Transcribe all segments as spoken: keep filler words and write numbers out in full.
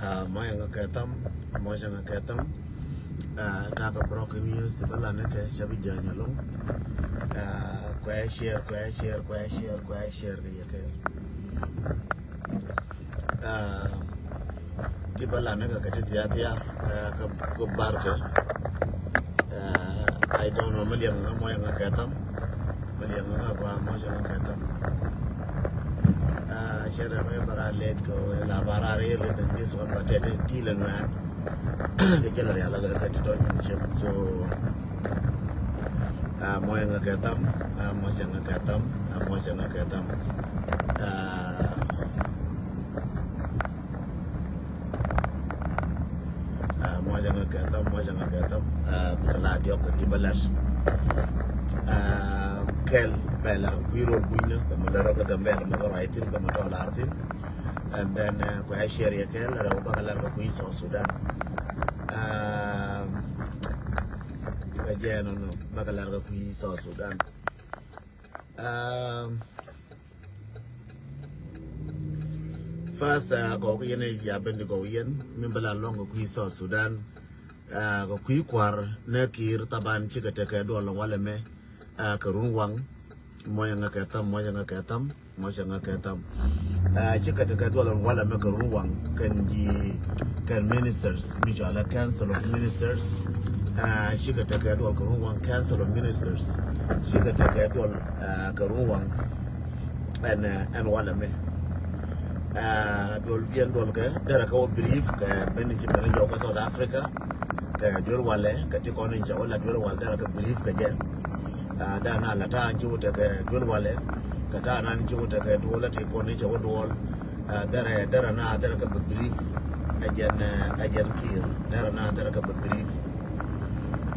Ah, mɔc ɛŋa kɛ tham, mɔc ɛŋa kɛ tham. Ah, takɛ broken news ti bä lan kɛ cɛ bi jany along. Ah, kuɛ share, kuɛ share, kuɛ share, kuɛ share kɛ yɛ kɛ. Ah, ti bä lan kɛ kɛ ti thia thia, ah, kɛ, kɛ bar kɛ. Ah, I don't know, mi liɛŋ ŋa mɔc ɛŋa kɛ tham. Mi liɛŋ ŋa gua mɔc ɛŋa kɛ tham. Ah, cɛ rɛ mɛ bara late kɛ la bara rɛ late than this one, but tɛ ti lɛ nuɛ. Kɛ jɛ la riala kɛ ti tɔ nyin chem. So, ah, mɔc ɛŋa kɛ tham, ah, mɔc ɛŋa kɛ tham, ah, mɔc ɛŋa kɛ tham. Ah, Ah, mɔc ɛŋa kɛ tham, mɔc ɛŋa kɛ tham. Ah, bikɛ la diɔk kɛ ti bä lɛt. Ah, kɛl bɛ lar kɛ kui̱ rol bunyni kɛ mɛ lär kɛ Gambɛl mɛ kɛ ruac thin kɛ mɛ tɔ lar thin. And then, ah, kuɛ share yɛ kɛl rɛw bä kɛ lar kɛ kui̱ South Sudan. Ah, bɛ jɛ nɔnɔ bä kɛ lar kɛ kui̱ South Sudan. Ah, First, ah, gɔw kɛ yɛn ya ben di gɔw yɛn min bɛ la lɔŋ kɛ kui̱ South Sudan. Ah, kɛ kui̱ kuar nɛ Kiir taban cikɛ tekɛ duɔl walɛ mɛ. Ah, kɛ run waŋ. Mɔc ɛŋa kɛ tham, mɔc ɛŋa kɛ tham, mɔc ɛŋa kɛ tham. Ah, cikɛ tekɛ duɔl walɛ mɛ kɛ run waŋ kɛn ji̱ kɛn ministers mi cɔalɛ Council of Ministers. Ah, cikɛ tekɛ duɔl kɛ run waŋ Council of Ministers. Cikɛ tekɛ duɔl, ah, kɛ run waŋ. Ɛn, eh, ɛn walɛ mɛ. Ah, duɔl biɛn duɔl kɛ derɛ kɛ wä brief kɛ ben ci ben jɔw kɛ South Africa. Kɛ duel walɛ kɛ ti kɔn in cɛ wä la duel wal derɛ kɛ brief kɛ jɛ. Ah, derɛ na la ta̱a̱ in ci wä tekɛ duel walɛ kɛ ta̱a̱ na in ci wä tekɛ duɔl la ti kɔn in cɛ wä duɔl. Ah, derɛ, derɛ na derɛ kɛ bi brief. Ɛ jɛn, eh, ɛ jɛn Kiir derɛ na derɛ kɛ bi brief.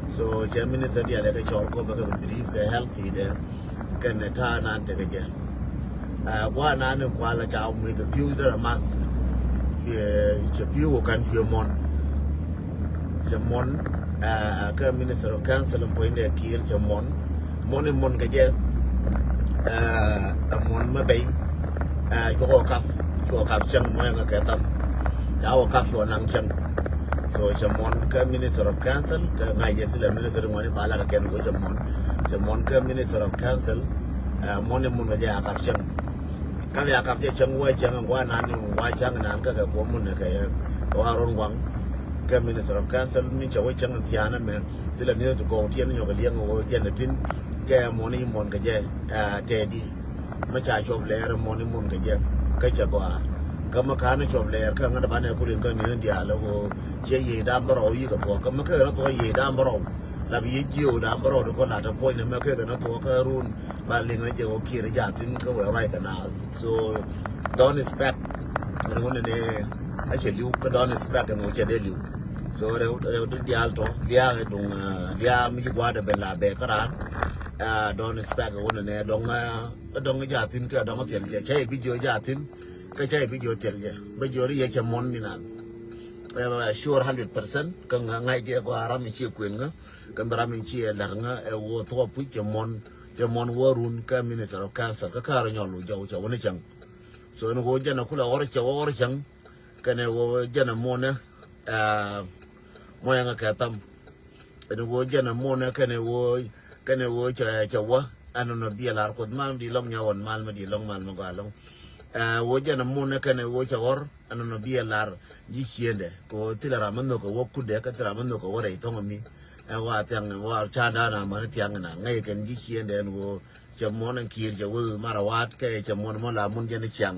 So cɛ minister dialɛ kɛ cɔr kɔ bɛ kɛ bi brief kɛ healthy dɛ. Kɛnɛ ta̱a̱ nan tekɛ jɛ. Ah, gua̱a̱ nan in kualɛ ca muc kɛ pi̱w derɛ math. Cuɛ, cuɛ pi̱w kɛ kan cuɛ muɔ̱n. Cɛ muɔ̱n, ah, kä Minister of Council in puɔ̱nydɛ Kiir cɛ muɔ̱n. Muɔ̱n in muɔ̱n kɛ jɛ. Ah, ɛ muɔ̱n mɛ bɛy. Ah, cuɛ kɔ kap, cuɛ kap cäŋ mɔ ɛŋa kɛ tham. Ca wä kap cuɔ naŋ cäŋ. So cɛ muɔ̱n kä Minister of Council, kä ŋa̱c jɛ thilɛ minister ŋuɔ̱ni ba lat kɛn wä cɛ muɔ̱n. Cɛ muɔ̱n kä Minister of Council, eh, muɔ̱n in mun kɛ jɛ a kap cäŋ. Kä bɛ a kap jɛ cäŋ wä cäŋ in gua̱a̱ nan in wa cäŋ nan kä kɛ kuɔ̱m mun kɛ, kɛ wa run waŋ. Kä Minister of Council mi cɛ wä cäŋ in thia̱a̱n ɛmɛ thilɛ ni ti gɔw tiɛn nyɔk liɛŋ wä jɛn thin. Kɛ muɔ̱n in muɔ̱n kɛ jɛ, eh, tɛɛdi. Mä ca cuɔp lɛɛr muɔ̱n in mun kɛ jɛ kä cɛ gɔaa. Kä mä ka̱n cuɔp lɛɛr kä ŋäth banɛ kul in kä ni diaal ɣöö ciɛ yiëë da̱a̱m bärɔw yikɛ thuɔ̱k kä mä kekɛ ni thuɔ̱k yiëë da̱a̱m bärɔw. Lap yiëë jiöö da̱a̱m bärɔw di kɔ lat ɛ puɔ̱ny ni mä kekɛ ni thuɔ̱k kä run. Ba liŋ ni jɛ ɣöö Kiir jaathin kä wëë ruac kɛ naath. So don't expect ɛn wun ni a cɛ li̱w kä don't expect ɛn wun cɛ dee li̱w. So rɛw, rɛw di diaal tɔ liaak ɛ duŋ, ah, liaak mi ci gua̱a̱dɛ ben la bɛ kä raan. Ah, don't expect ɛ wun ni dɔŋ, ah, Kä dɔŋ jaathin kä dɔŋ thil jɛ cä i̱ bi jiö jaathin. Kä cä i̱ bi jiö thil jɛ bä jiö ri yɛ cɛ muɔ̱n mi nan. Ɛ, sure hundred percent kä ŋa ŋa̱c jɛ kɔ a ram in ciɛ kuën ŋä. Kä bi ram in ciɛ la̱r ŋä ɛ wä thuɔ̱k puc cɛ muɔ̱n. Cɛ muɔ̱n wä run kä Minister of Council kä ka̱r nyɔl wä jɔw cɛ wä ni cäŋ. So ɛn wä jɛn a kula ɣɔr cɛ wä ɣɔr cäŋ. Kɛnɛ wä jɛn a muɔ̱n ɛ, ɛ, muɔ̱n ɛ ŋä kɛ tham. Ɛn ɣöö jɛn ɛ muɔ̱nɛ kɛnɛ ɣöö, kɛnɛ ɣöö cɛ, cɛ wä. Ɛn nɔ biɛ lar Kuoth mal mi di lɔŋ nyawän mal mi di lɔŋ mal mi gɔaa lɔŋ. Ɛ ɣöö jɛn ɛ muɔ̱nɛ kɛnɛ ɣöö cɛ ɣɔr ɛn nɔ biɛ lar ji̱ ciëndɛ kɛ ɣöö thilɛ ram mi nhök kɛ wä kutdɛ kä thilɛ ram mi nhök kɛ wä rɛy thɔŋ mi. Ɛ ɣöö a thiaŋ ɣöö a ca̱a̱n da̱a̱n a mani thiaŋ inan ŋäc kɛn ji̱ ciëndɛ ɛn ɣöö cɛ muɔ̱n ɛn Kiir cɛ wä ɣöö marɛ wa̱a̱t kɛ cɛ muɔ̱n mɔ la mun jɛn ɛ ciaŋ.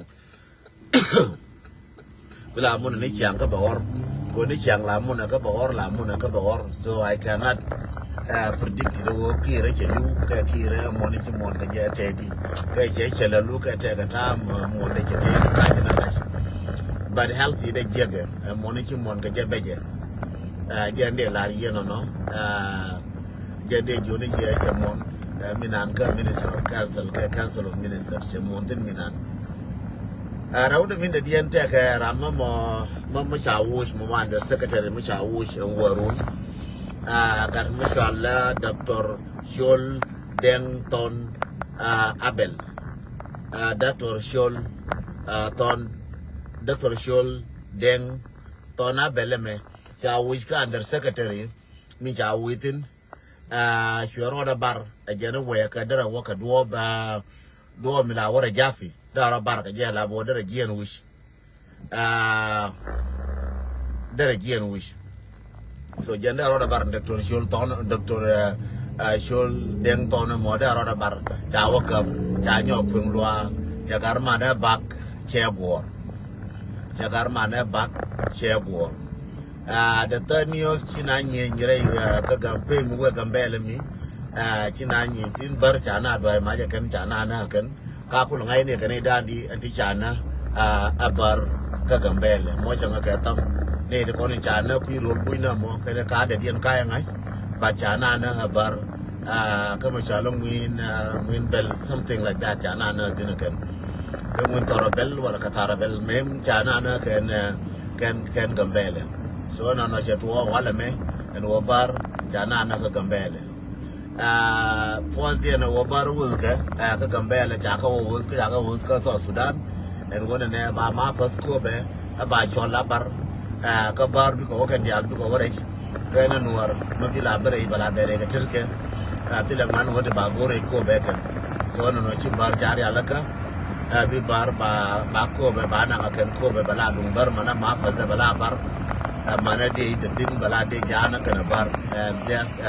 Bi la mun ni ciaŋ kä bɛ ɣɔr. Ko ni ciaŋ la mun kä bɛ ɣɔr, la mun kä bɛ ɣɔr. So I cannot, uh, predict it wä Kiir cɛ liw kɛ Kiir muɔn ci muɔn kɛ jɛ tɛdi. Kɛ cɛ cɛ la lu kɛ tɛ kɛ tam, uh, muɔn de cɛ tɛdi ka jɛ na kac. But healthy de jiɛgɛ, uh, muɔn ci muɔn kɛ jɛ bɛ jɛ. Uh, jɛ nde lar yɛ nɔ nɔ. Uh, Jɛ dee jiɔni yɛ cɛ muɔn, eh, mi nan kä Minister of Council, kä Council of Ministers cɛ muɔn thin mi nan. Eh, rɛw de min de diɛn tɛkɛ ram mɛ mɔ, mɛ mɔ ca wuc mɔ wan de secretary mɔ ca wuc ɛn wä run. Eh, gat mɔ cɔal la Doctor Chol Deng Thon, eh, Abel. Eh, Doctor Chol, eh, Thon, Doctor Chol Deng Thɔn Abɛl ɛmɛ ca wi̱c kä under secretary mi ca wi̱c thi̱n. Cuɛ rɔɔdɛ bar ɛ jɛn wɛɛkɛ derɛ wä kɛ duɔɔp, duɔɔp mi la wä rɛ japi derɛ rɔ bar kɛ jɛ la bɔ derɛ jiɛn wi̱c. Derɛ jiɛn wi̱c. So jɛn derɛ rɔɔdɛ bar Doctor Col Thɔn, Doctor Col Deng Thɔn mɔ derɛ rɔɔdɛ bar ca wä käp ca nyɔk kueŋ luaak cɛ gar manɛ bak cɛ guɔ̱ɔ̱r. Cɛ gar manɛ bak cɛ guɔ̱ɔ̱r. The third news ci na nyieny rɛy kä gam pem wek Gambɛlɛ mi. Ci na nyieny thin bär ca na duay mac ɛ kɛn ca na na kɛn ka kul ŋa̱c ni kɛn idan di ɛn ti ca na a bär kä Gambɛlɛ mɔ cɛ ŋa kɛ tham ni ti kɔn ca na kui̱ rol kui̱ na mɔ kɛn ka dɛ diɛn ka yɛ ŋa̱c. But ca na na a bär kä mɔ ca lɔ ŋuin ŋuin bɛl something like that ca na na thin kɛn. Kä ŋuin thɔrɔ bɛl wala kä thara bɛl mem ca na na kɛn kɛn kɛn Gambɛlɛ. So nɔnɔ cɛ tuɔ walɛ mɛ ɛn wä bar ca na na kä Gambɛlɛ. Puɔth diɛn wä bar wuth kɛ kä Gambɛlɛ ca kä wä wuth kä ca kä wuth kä South Sudan. Ɛn wä nɛ nɛ ba ma päth Kobɛ ɛ ba cɔl a bar kä bar bikɛ wä kɛn dial bikɛ wä rɛc. Kɛn nuɔr ma bi la bɛ rɛc ba la bɛ rɛc kɛ tirkɛ. Thilɛ ŋuan wä ti ba go̱r rɛc Kobɛ kɛn. So nɔnɔ ci bar ca rial kä bi bar ba ba Kobɛ ba naŋ a kɛn Kobɛ ba la duŋ bar mana ma päth dɛ ba la bar. Mana dee te thin ba la dee jana kɛn a bar. And just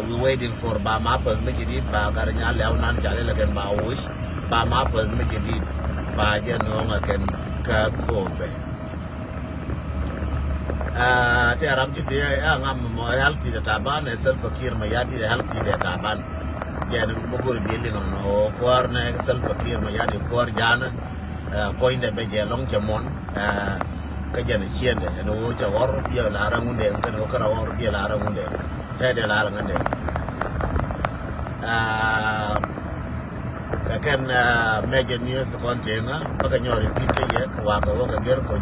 we waiting for ba ma päth mi jidit ba gar nya lɛw nan ca lɛ kɛn ba wuc ba ma päth mi jidit ba jɛ noŋ a kɛn kä Kobɛ. Tɛ ram ji̱ thiee ɛ ŋam mɔ healthy dɛ Taban ɛ Salva Kiir Mayardit ɛ healthy dɛ Taban. Jɛn mɔ go̱r bi liŋ nɔ kuäär nɛ Salva Kiir Mayardit kuäär janɛ. Puɔ̱nydɛ bɛ jɛ lɔŋ cɛ muɔ̱n kä jɛn ciendɛ ɛn ɣöö cɛ ɣɔr biɛ la raŋundɛ kɛn ɣöö kärɛ ɣɔr biɛ la raŋundɛ. Tɛdɛ la raŋundɛ. Kɛ kɛn mɛjɛ nies kɔn teŋä bä kɛ nyɔri pi̱t kɛ yɛ kɛ wakɛ wä kɛ gɛr kɔ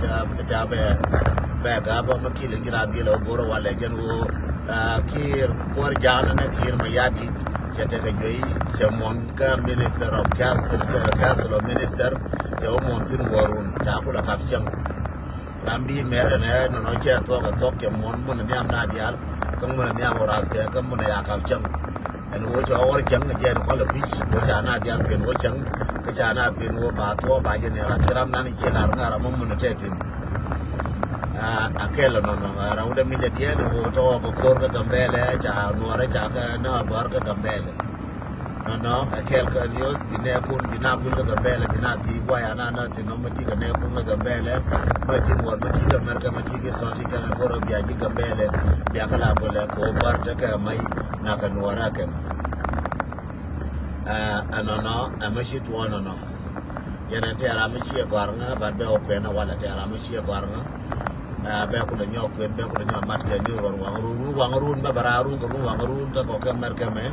ca bɛ bɛ gabä mä kil in ci ram biɛl ɛ wä go̱rä walɛ jɛn wä. Kiir kuɔr ja̱a̱n nɛ Kiir Mayardit cɛ tekɛ juey cɛ muɔ̱n kä Minister of Council, Council of Minister cɛ wä muɔ̱n thin wä run ca kulɛ kap cäŋ. Ram bi mɛr ɛnɛ nɔnɔ cɛ thuɔk ɛ thuɔk cɛ muɔ̱n mun ɛ nhiam na diaal kä mun ɛ nhiam wä rath kɛ kä mun ɛ ya kap cäŋ. Ɛn wä cɔ wä cäŋ ɛ jɛ ɛn kualɛ pi̱c wä ca na dial pen wä cäŋ. Kä ca na pen wä ba thuɔ ba jɛ ni rat ci ram nan ci lar ŋa̱ ram mɔ mun tɛ thin. A kɛl nɔnɔ ɛ ram wä dɛ mi lɛ diɛn wä tɔ wä kɛ ko̱r kä Gambɛlɛ ca nuɔrɛ ca kä na bär kä Gambɛlɛ. Nɔnɔ ɛ kɛl kä news bi nɛ kun bi na gul kä Gambɛlɛ bi na thi waya na na thi nɔmɔ ti kä nɛ kun kä Gambɛlɛ. Ma jin wä ma ti kä America ma ti kä Israel ti kä na goro bia ji Gambɛlɛ. Bia kä la gulɛ ko bar te kä mai na kä nuɔrɛ kɛn. Ɛ nɔnɔ ɛ mɛ ci tuɔɔn nɔnɔ. Yɛn ɛn tɛɛr ram mi ciɛ gɔ̱a̱r ŋä bat bɛ wä kuɛn ɛ walɛ tɛɛr ram mi ciɛ gɔ̱a̱r ŋä. Bɛ kulɛ nyɔk kuɛn bɛ kulɛ nyɔk mat kɛ ni ruɔr waŋ run run waŋ run bɛ bɛ raa run kɛ run waŋ run kɛ kɔkɛ mɛr kɛ mɛ.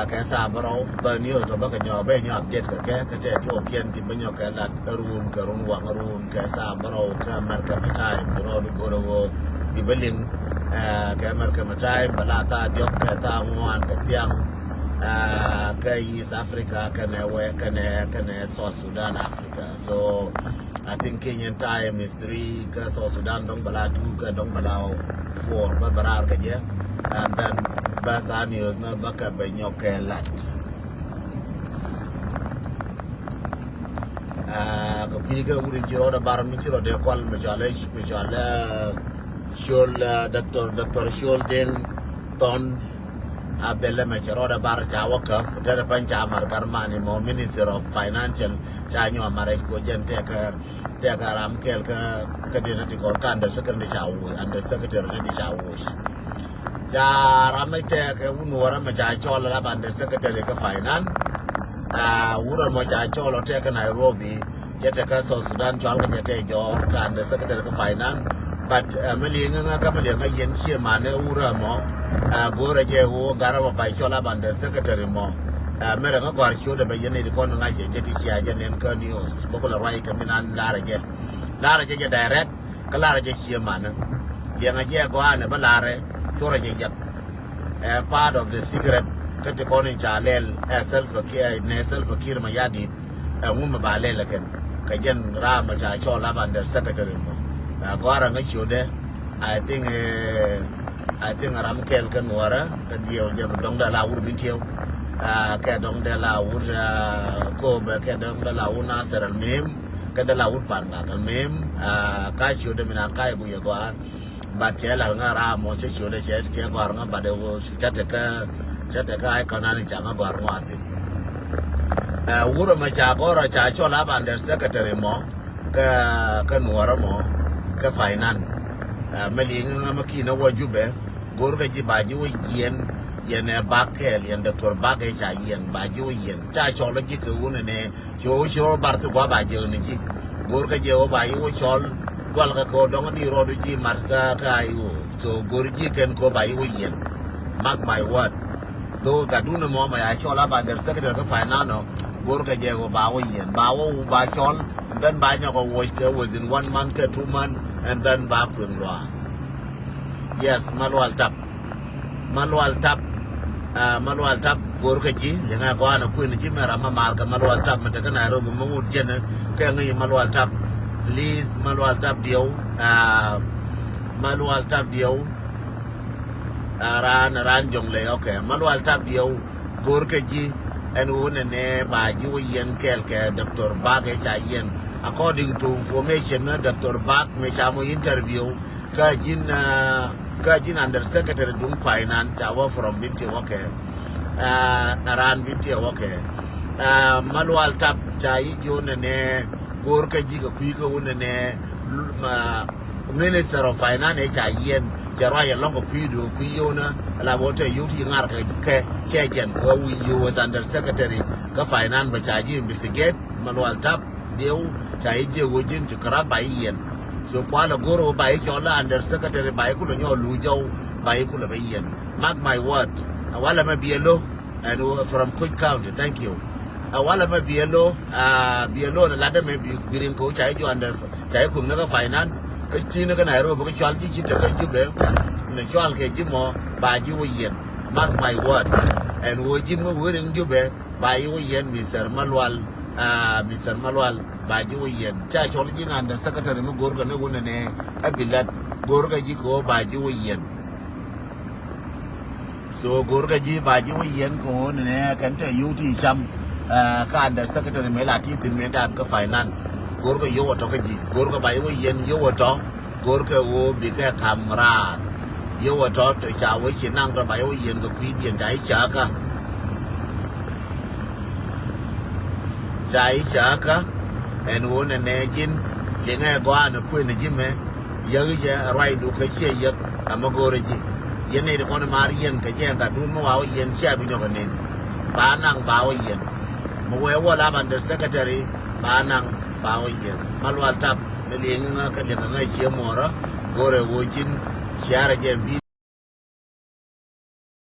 Kɛ saa bärɔw bä ni rot bä kɛ nyɔk bɛ nyɔk update kɛ kɛ kɛ tɛɛr ti wä kiɛn ti bä nyɔk kɛ lat run kɛ run waŋ run kɛ saa bärɔw kɛ mɛr kɛ mɛ time bi rɔɔd go̱rɛ wä bi bä liŋ. Kɛ mɛr kɛ mɛ time bɛ la thaa diɔk kɛ thaa ŋuan kɛ thiaŋ. Kä East Africa kɛnɛ wɛ kɛnɛ kɛnɛ South Sudan Africa. So I think Kenyan time is three kä South Sudan dɔŋ bɛ la two kä dɔŋ bɛ la four bä bɛ raar kɛ jɛ. And then bä thaa news nä bä kɛ bɛ nyɔk kɛ lat. Kɛ kui̱ kɛ wut in ci rɔɔdɛ bar mi ci rɔɔdɛ kual mi cɔalɛ mi cɔalɛ Col Doctor Doctor Col Deng Thon. Abɛl ɛmɛ cɛ rɔɔdɛ bar ca wä käp tɛrɛ pany ca mar gar mani mɔ Minister of Financial ca nyuɔ marɛ ko jɛn tɛkɛ tɛkɛ ram kɛl kä kä dina ti kɔr kä under secretary ca wuc under secretary ni di ca wuc. Ca ram mi tɛkɛ wun wä ram mi ca cɔl rap under secretary kä finance. Wun ram mɔ ca cɔl ɔ tɛkɛ Nairobi. Cɛ tekɛ South Sudan cual kɛ cɛ tɛ jɔɔr kä under secretary kä finance. But mi liŋ ŋä kä mi liŋ ŋä yɛn cie manɛ wurɛ mɔ. Go̱rɛ jɛ wä garɛ mɔ pay cual ap under secretary mɔ. Mi rɛ ŋä gɔ̱a̱r ciötdɛ bɛ yɛn iti kɔn ŋa̱c cɛ jɛ ti cia jɛ nɛn kä news bä kulɛ ruac kɛ mi nan larɛ jɛ. Larɛ jɛ jɛ direct kä larɛ jɛ cie manɛ. Liɛŋɛ jɛ gɔ̱a̱nɛ bä larɛ cuɔrɛ jɛ yɛk. Ɛ part of the secret kä ti kɔn in ca lɛl ɛ Salva Kiir nɛ Salva Kiir Mayardit. Ɛŋu mi ba lɛl ɛ kɛn kɛ jɛn ram mɔ ca cɔl ap under secretary mɔ. Ɛ, gɔ̱a̱rä ŋä ciötdɛ. I think, ɛ, I think ram kɛl kä Nuɔrä kä dhiɛw jɛ bi dɔ̱ŋ dɛ la wur Bintiɛw. Ɛ, kɛ dɔ̱ŋ dɛ la wur, ɛ, Kobɛ kɛ dɔ̱ŋ dɛ la wur Nasir al muhim. Kɛ dɛ la wur Pangak al muhim. Ɛ, ka ciötdɛ mi nan ka yɛ guiyɛ gɔaa. But cɛ lar ŋä ram mɔ cɛ ciötdɛ cɛ, cɛ gɔ̱a̱r ŋä but ɛ wä ca tekä, ca tekä ai kɔn an ca ŋä gɔ̱a̱r ŋɔ a thin. Ɛ, wurɛ mɛ ca gɔ̱rä ca cɔl a under secretary mɔ kä, kä Nuɔrä mɔ kä finance. Ɛ, mɛ liŋ ŋä mɛ kinɛ wä Jubɛ, go̱rkɛ ji̱ ba ji̱ wä yiɛn, yɛn ɛ bak kɛɛl, yɛn Doctor Bak ɛ ca yiɛn, ba ji̱ wä yiɛn. Ca cɔl ji̱ kɛ wunɛ nɛ, ci wä ci wä bar thi gua ba jɛ ni ji̱. Go̱rkɛ jɛ wä ba ji̱ wä cɔl, dual kɛ kɛ wä dɔŋ di rɔɔdu ji̱ mat kä, kä I O. So go̱r ji̱ kɛn kɛ wä ba ji̱ wä yiɛn. Mark my word. Though gatdun mɔ mɛ ya cɔl a ba under secretary kä finance ɔ, go̱rkɛ jɛ wä ba wä yiɛn. Ba wä wä ba cɔl, and then ba nyɔk a watch kɛ within one month kɛ two month, and then ba kueŋ luaar. Yes, Malual Tap. Malual Tap. Ɛ, Malual Tap go̱rkɛ ji̱, liŋɛ gɔ̱a̱n a kuën ji̱ mɛ ram ma mar kɛ Malual Tap mɛ tekɛ Nairobi mɛ ŋut jɛn kɛ ŋi̱i̱ Malual Tap. Please, Malual Tap diɛw. Ɛ, Malual Tap diɛw. Ɛ, raan, raan jɔŋ lɛ, okay. Malual Tap diɛw. Go̱rkɛ ji̱ ɛn wunɛ nɛ ba ji̱ wä yiɛn kɛɛl kɛ Doctor Bak ɛ ca yiɛn. According to information ni Doctor Bak mɛ ca mɔ interview, kä ji̱n, ɛ, kä ji̱n under secretary duŋ finance ca wä from Bintiɛw, okay. Ɛ, raan Bintiɛw, okay. Ɛ, Malual Tap ca ji̱ ji̱ wunɛ nɛ go̱rkɛ ji̱ kɛ kui̱ kɛ wunɛ nɛ, ma, Minister of Finance ɛ ca yiɛn, cɛ ruac ɛlɔ̱ŋ kɛ kui̱du, kui̱ yio̱wni la bä tɛ yio̱w ti ŋa̱r kɛ, kɛ cɛ jɛn kɛ wä wi̱i̱ yio̱w as under secretary kä finance bɛ ca ji̱ investigate. Malual Tap diɛw ca ji̱ jiɛ wä ji̱n ci kärap ba ji̱ yiɛn. So kualɛ go̱r wä ba ji̱ cɔl under secretary ba ji̱ kulɛ nyɔk luuc jɔw ba ji̱ kulɛ bɛ yiɛn. Mark my word. Ɛ walɛ mɛ biɛ lo̱. And from Kuc County, thank you. Ɛ walɛ mɛ biɛ lo̱, ɛ, biɛ lo̱ ni latdä mɛ bi, bi riŋ ko̱ ca ji̱ juandɛ, ca ji̱ kuŋ ni kä finance. Kä ci ni kä Nairobi kä cual ji̱ ci te kä Jubɛ. Ni cual kɛ ji̱ mɔ ba ji̱ wä yiɛn. Mark my word. And wä ji̱n mi wä riŋ Jubɛ ba ji̱ wä yiɛn Mister Malual, ɛ, Mister Malual ba ji̱ wä yiɛn. Ca cual ji̱ ni under secretary mi go̱r kɛ ni wä ni nɛ ɛ bi lat go̱r kɛ ji̱ kɛ wä ba ji̱ wä yiɛn. So go̱rkɛ ji̱ ba ji̱ wä yiɛn kɛ ɣöö ni nɛ kɛn te yio̱w ti cam, ɛ, kä under secretary mëë la ti thi̱n mëë da̱a̱n kä finance. Go̱rkɛ yio̱w ɛ tɔ̱ kä ji̱. Go̱rkɛ ba ji̱ wä yiɛn yio̱w ɛ tɔ̱. Go̱rkɛ ɣöö bikɛ ka̱m raar. Yio̱w ɛ tɔ̱ tɔ ca wä ci naŋ tɔ ba ji̱ wä yiɛn kɛ kui̱diɛn ca ji̱ cäkä. Ca ji̱ cäkä. Ɛn ɣöö nɛ nɛ ji̱n liŋɛ gɔaa ni kuën ji̱ mɛ. Yäk jɛ ruacdu kä ciɛ yäk amä go̱o̱rä ji̱. Yɛn nɛy ti kɔn i̱ maar yɛn kɛ jɛ gatdun mi wa wä yɛn cia bi nyɔk ɛ nen. Ba naŋ ba wä yɛn. Mi wee wä lap under secretary ba naŋ ba wä yɛn. Malual Tap mi liŋ ŋä kä liŋ ŋä cie muɔrä. Go̱o̱rɛ wä ji̱n ciarɛ jɛ bi